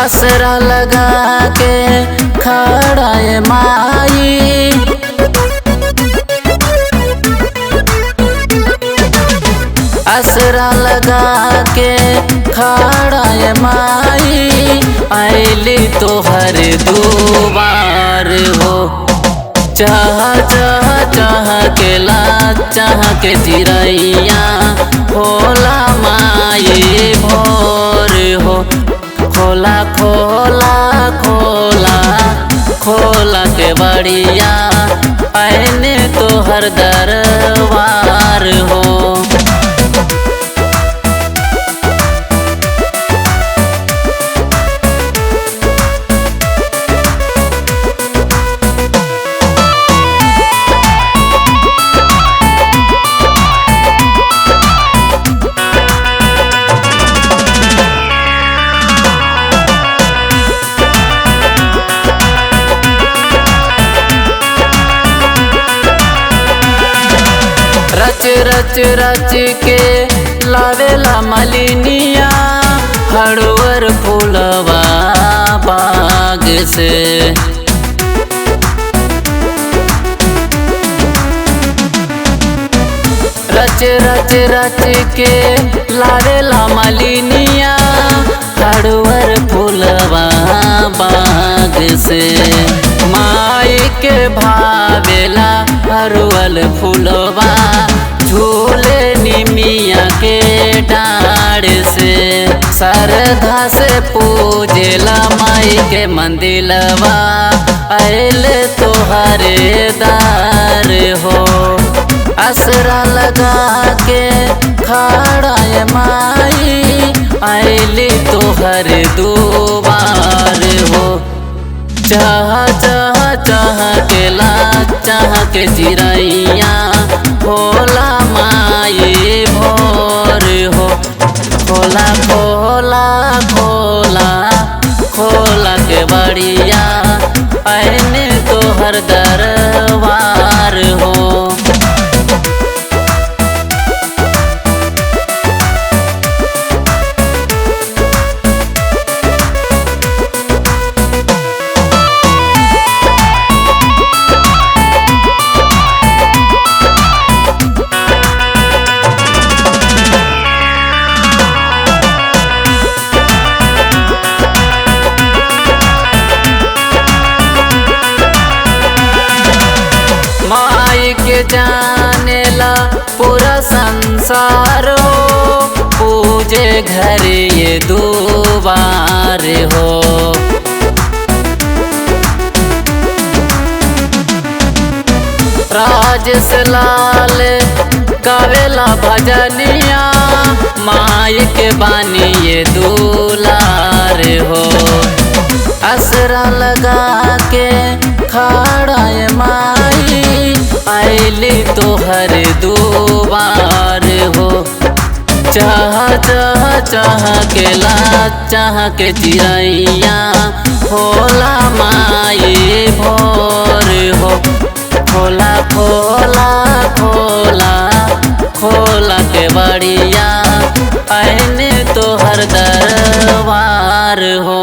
असरा लगा के खड़ा है माई। असरा लगा के खड़ा है माई, आइली तोहर दुआर हो। चाह चाह चाह के ला चाह के चिरैया होला माई भोर हो। खोला खोला खोला खोला के बड़िया आईने तोहर दरबार हो। रच रच रच के लावेला मलिनिया हड़वर फूलवा बाग से। रच रच रच के लावेला मलिनिया हड़वर फूलवा बाग से। माई के भावेला हरवल फूलवा झूले निमिया के डाढ़ से। श्रद्धा से पूजेला माई के मंदिलवा आइले तोहरे दार हो। असरा लगा के खड़ा है माई, आइली तोहर दुआर हो। चाह चाह चाह के ला चाह के चिरैया होला माई भोर हो। खोला खोला खोला खोला के बड़िया आईने तोहर दरबार हो। माई के जानेला पूरा संसार हो, पूजे घर ये दुआर हो। राजेश लाल गावेला भजनिया माई के बानी ये दुलार हो। असरा लगा के खड़ा है माई, आइली तोहर दुआर हो। चाह चाह चाह के ला चाह के चिरैया होला माई भोर हो। खोला खोला खोला खोला के बड़िया आईने तोहर दरबार हो।